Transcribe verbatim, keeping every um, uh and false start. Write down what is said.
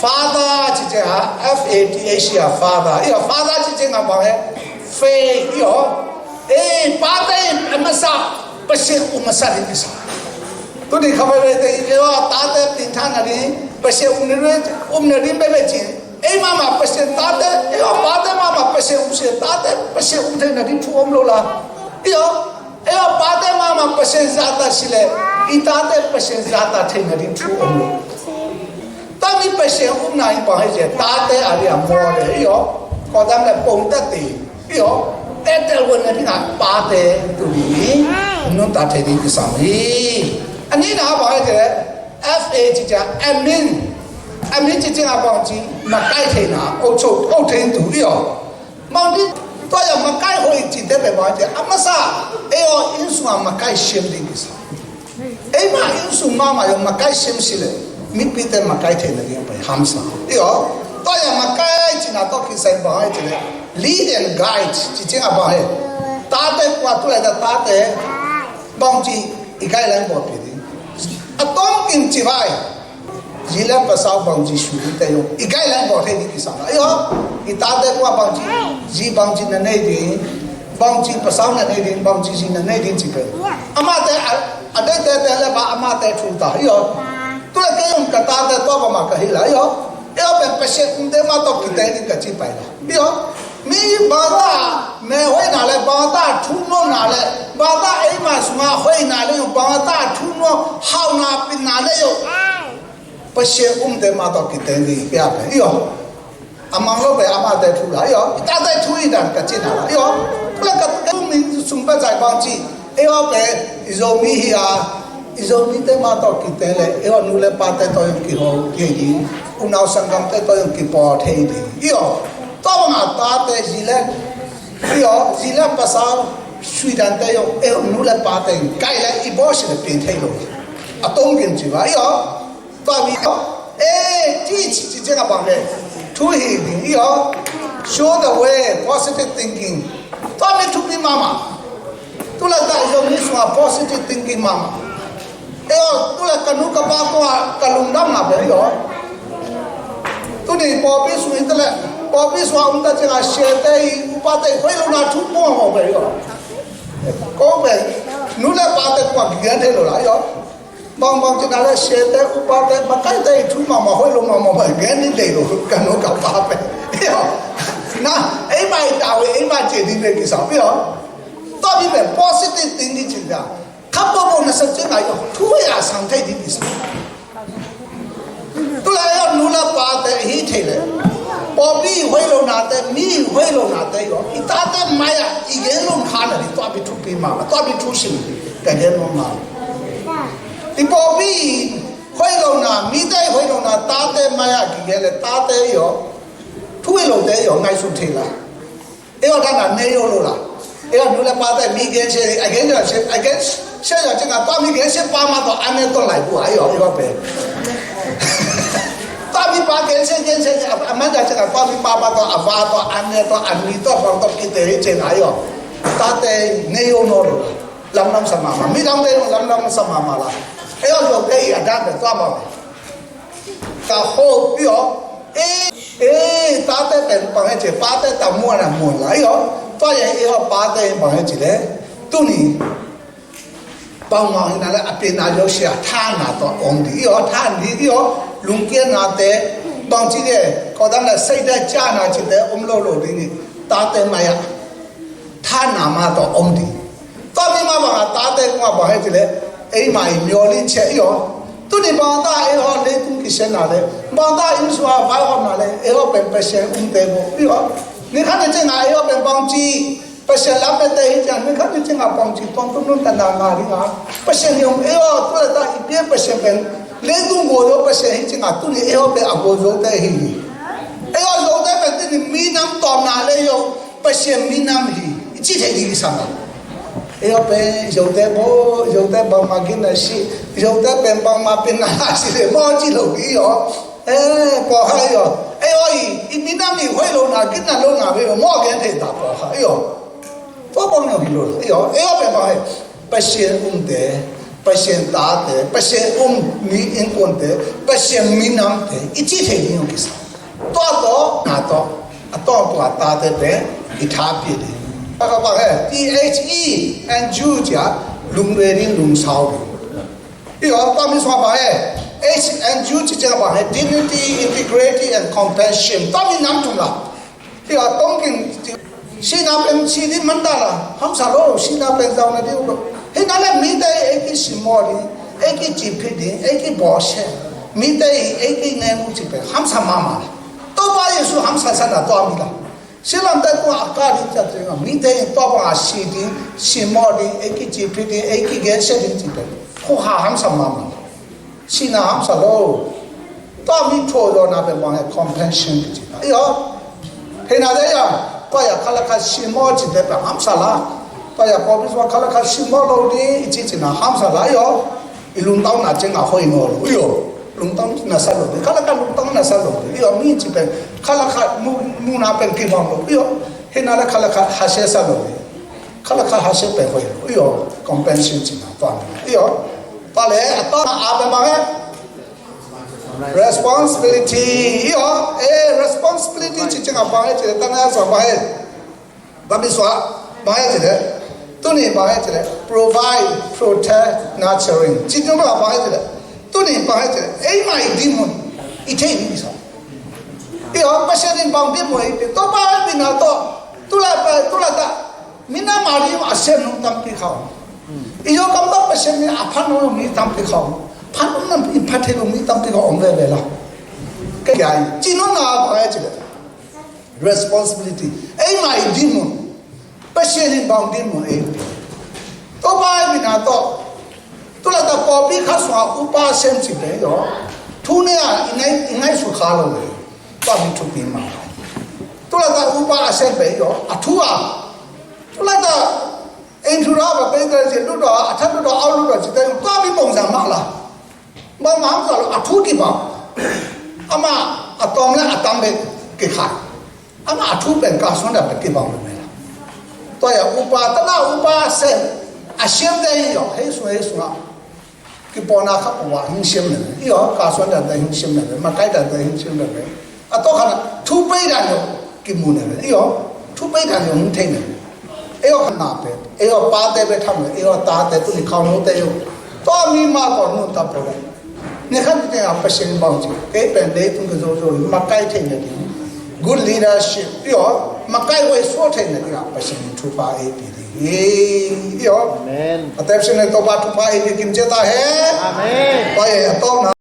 Father ကျင့်ခြင်းဟာ F A T H ဟာ Father အီယော Father ကျင့်ခြင်းကဘာလဲ Faith အီယော အေး ပါတဲ့ အမစ Pasian um masa rin kisa. Tuni kha bai bai te i ioa tate pin thana rin Pasian um rin um rin bai bai cin. Ei mama Pasian tate ioa pate mama Pasian um sia tate Pasian um thei na rin thu om lo la. Ioa ioa pate mama Pasian zata sile i tate Pasian zata thei na rin thu om lo. Tami Pasian um na i pa hai je tate a ri a mo le ioa. Ko dam le pong tate. Io, e tel wan na ding a pate tu ding ni nun ta thei ding kisam hi. Ani na ba hai te F A ci ca admin admin ci cing a bang ci makai thei na o cho o thei tu io. Mang di to ya makai hoi ci te pe ba te amasa e o in sung a makai siam ding kisam. Eima in sung mama yo makai sim sile mipite makai thei na ding pai hamsa. Io, to ya makai cina to kisai ba hai cile lead and guide ci cing a ba hai. Tate kua tu lai ta tate bang ci i guideline bo pi ding. A tong kim ci vai. Zi le pasau bang ci su ding te yo i guideline bo thei ding kisam. Io, i tate kua bang ci zi bang ci na nei ding. Bangci pasau na nei ding bangci zi na nei ding ci pe. Amate a dei te te le ba amate thu ta hi o. Tu le ke um ka ta te to ba ma ka hi la hi o. E o pe pe se um te ma to ki te ni ka ci pai la hi o. Mi ba ta me hoi na le ba ta thu no na le ba ta ei ma su ma hoi na le ba ta thu no hau na pin na le yo. Pasian um te ma to ki te ni ya pe hi o. A mang lo bai amate thu la io i tate thu i dan ka cina la io. Pula ka tu min sung pa zai bang ci io pe i zo mi hi a i zo mi te ma to ki te le io nu le pa te to yung ki ho ki hi u nau sangam te to yung ki po thei di io. To bang a tate zi le io zi le pasau sui dan te io io nu le pa te kai le i bo si le pin thei lo. A tong gin ci ba io. Tua mi io, eh, teach ci ciang a bang le. Thu hi ding io. Show the way, positive thinking. Tua mi thupi mama. Tu la ta io mi sung a positive thinking mama. Io, tu la ka nu ka pa tua ka lungdam na be io. Tu ni pawlpi sung in ta le. Pawlpi sung a um ta ciang a sia te i upa te hoi lo na thu pua mo be io. Ko be. Nu le pa te kua gian te lo la io. Bang bang ci na le sia te upa te makai te i thu mama hoi lo mama ma gen ni dei lo ka nu ka pa pe. Io. Na ei ma i ta we ei ma ci di pe ki sa io. To bi pe positive thing ni ci da. Ka po po na sa ci na io. Thu ya sang thei di ki sa. Tu la io nu la pa te hi thei le. Pawlpi hoi lo na te mi hoi lo na te io. I ta te ma ya i gen lo kha na di to bi thu pi mama to bi thu sim. Ka gen lo ma. I pawlpi hoih lo na mite hoih lo na tate mai a kige le tate io. Thu hoih lo te io ngai su thei la. Io dan na ne io lo la. Io nu le pa te mi gen se a gen io se a gen se io cing a pa mi gen se pa ma to a ne to lai bu a io io pe. Pa mi pa gen se gen se a ma ja cing a pa mi pa ma to a va to a ne to a mi to pa to ki te cing a io. Tate ne io no lo la. Lamlam sa mama mi lam te lamlam sa mama la. Eo zo te i adan te tua mama. Ka hope io. E e ta te pen pang e ce pa te ta muan a muan la io. Tua ye io pa te pang e ce le. Tuni. Pang ma hina le a pe na yo sia tha na to om di io tha di io. Lungkia na te bang ci le ko dan le sai da cha na ci te om lo lo di ni. Ta te ma ya. Tha na ma to om di. Tua mi ma bang a tate kua bang he ci le ei ma i myo lin che io. Tuni bang ta ei ho le tung ki sen na le bang ta in sua vai ho na le ei ho pen pe sen um te bo io. Ni khan ni ceng a ei ho pen bang ci pe sen lam pe te hi ceng ni khan ni ceng a bang ci tong tung nun ta na ma ri nga pe sen ni um ei ho tu le ta i pie pe sen pen le tung go yo pe sen hi ceng a tuni ei ho pen a go zo te hi. Ei ho zo te pen tuni mi nam tom na le io. Pasian minam hi i ci thei ding i sam a. Io pen zote bo zote bangma gin na si zote pen bangma pin na si le mo ci lo i io. E po ha io. E oi i minam i hoi lo na gin na lo na ve mo gen thei ta po ha io. Po bang no hi lo io io pen bang hai. Pasian um te Pasian tate, Pasian um mi innkuante, Pasian minamte i cih thei ding uh kisam. Tua tawh na tawh a tawngtung a tate pen i tha pia ding. Tua ka bang he, T H E N G U ci a, lungre ding, lungsau ding. I aw, tua mi sung a bang he, H and U ci ciang a bang he, dignity, integrity and compassion. Tua mi nam tung la. Hi a tongking sihna pen si ding man ta la, hamsa lo, sihna pen zauna ding lo. Hi na le mite ei ki simaw ding, ei ki ciphi ding, ei ki bawsia, mite ei ki ngen u ci pen hamsa mama la. Topa Yesu hamsa sa na tua mi la. Silam te kua a ka ding ca teng a mite in tua bang a si ding, simaw ding, ei ki ciphi ding, ei ki gensia ding ci pen khuha hamsa mama la. Sihna hamsa lo. Tua mi thuawzawhna pen bang he compassion kici ta. Iyo. Hei na de ya. Tua ya khalakha simaw ci de pen hamsa la. Tua ya pawlpi sua khalakha simaw lo ding i ci cina hamsa la iyo. I lungtauna cing a hoi naw lo iyo. Lungtau na sa lo ding. Khalakha lungtau na sa lo ding. Iyo mi ci pen khalakha mu, muna pen kibang lo iyo. Hei na le khalakha hasia sa lo ding. Khalakha hasia pen hoi lo iyo. Compassion cina tua mi iyo. Tua le a tua a pen bang he responsibility. Iyo, eh, responsibility ci ciang a bang he ci le, tana sa bang he. Bang mi sua, bang he ci le. Tuni bang he ci le. Provide, protect, nurturing. Ci ciang a bang he ci le. Tuni bang he ci le. Ei ma i dimun. I thei ni sa. Iyo, Pasian in bang dimun ei. Topa bina to. Tula pa, tula ta. Minam a ding a sem nung tampi kha om. I Zogam bang Pasian in a phat nung mi tampi kha om. Phat nung nam in phat thei nung mi tampi kha om veve la. Ka ya i ci nung na bang e ci le. Responsibility. Ei ma i dimun. Pasian in bang dimun ei. Topa ei mina to. Tula ta pawlpi kha sua upa sem ci pe yo. Thu ne a i ngai, i ngai su kha lo le. Tua mi thupi ma. Tula ta upa a sem pe yo. A thu a. Tula ta Eng thu ra ba pe ta ci lu da, a tha lu da, au lu da ci ta, tua mi pong sa ma la. Ba ma sa lo, a thu ki ba. Ama a tom le a tam be ki khai. Ama a thu pen ka suan da be ki ba me la. Tua ya upa, tana upa sem. A siam de yo, hei su, hei su a. Kipawlna kha pua hing siam na ve. Iyo, ka suan dan te hing siam na ve. Makai dan te hing siam na ve. A to khana, thu pei dan yo, kimu na ve. Iyo, thu pei dan yo hing thei na ve. Iyo khana pe. Iyo pa te pe tham ve. Iyo ta te tu ni khau no te yo. To mi ma ko no ta po ve. Ni khan te a Pasian bang ci. Kei pen dei tung ke zo zo. Makai thei na ve. Good leadership. Iyo, makai wei so thei na ve. Pasian thupha ei pi. Iyo. Amen. A tep sin ne Topa thupha ei pi kim ce ta he. Amen. Pai a tawng na.